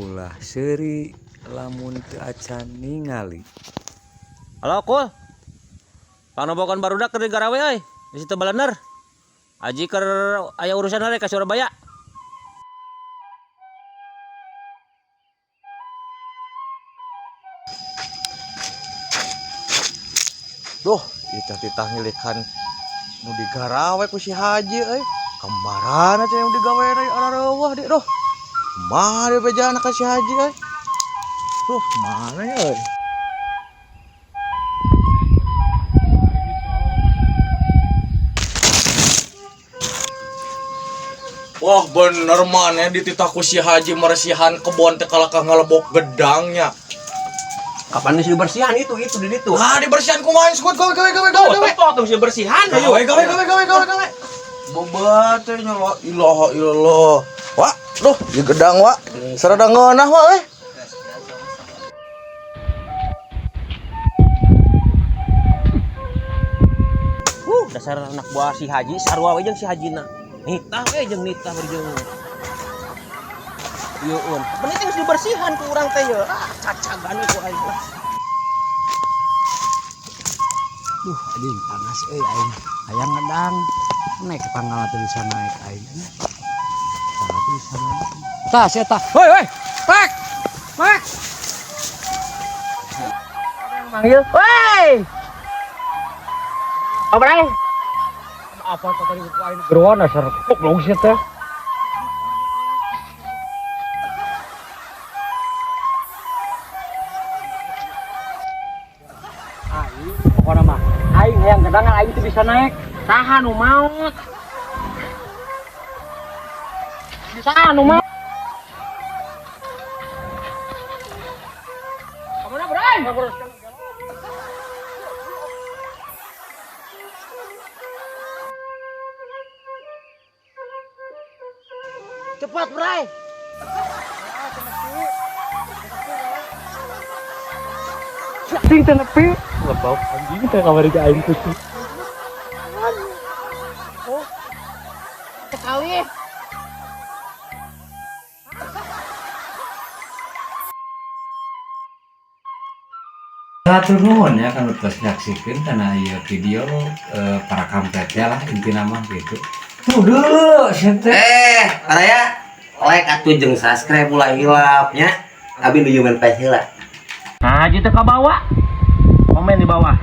Ulah seuri lamun teu acan ningali. Halo, Kul. Pangnompokan barudak keur garawe euy. Di situ balener. Aji keur aya urusan heula ka Surabaya. Duh, ieu teh titah ngilikan nu digarawe ku si Haji euy. Kamarana cenah nu digawe deui arareuweuh di duh. Kumaha deui bejana ka si Haji euy. Duh, mana ya euy? Wah, bener maneh dititah ku si Haji meresihan kebon teh kalakah ngalebok gedangnya. Kapan geus dibersihan itu di ditu. Ah, dibersihan kumaha skut gawe gawe gawe gawe gawe. Tempo tuh dibersihan ayo. Gawe gawe gawe gawe gawe gawe. Bobat teh nya la ilaha illallah. Wak, duh, ieu gedang wak. Sarada ngeunah wak euy. Dasar anak buah si Haji sarua we jeung si Hajina. Nitah we jeung nitah berjeung. Yuun. Bener geus dibersihan ku urang teh ye. Ah, cacagan ku aing lah. Duh, anjing panas euy aing. Hayang ngedang. Naik tanggal teu bisa naik aing. Tanggal teu bisa naik. Tah, sia tah. Hoi, hoi. Pak. Pak. Manggil, "Woi!" Apa bray? Apa tadi ku aing geroan dasar goblok sia teh. Aing pokona mah aing hayang gedangan aing teu bisa naik. Saha nu maot? Saha nu maot? Kamana bray? Cepat bray. Anjing teu nepi. Lebok anjing teh kamari ka aing kucing. Sekali. Hatur nuhun ya kan tos nyaksikeun kana ieu video para kampretnya lah intina mah gitu. Tuh deuleu sia teh. Araya like atuh jeung subscribe ulah hilap nya. Abi nuju main PS heula. Nah, gitu ke bawah. Komen di bawah.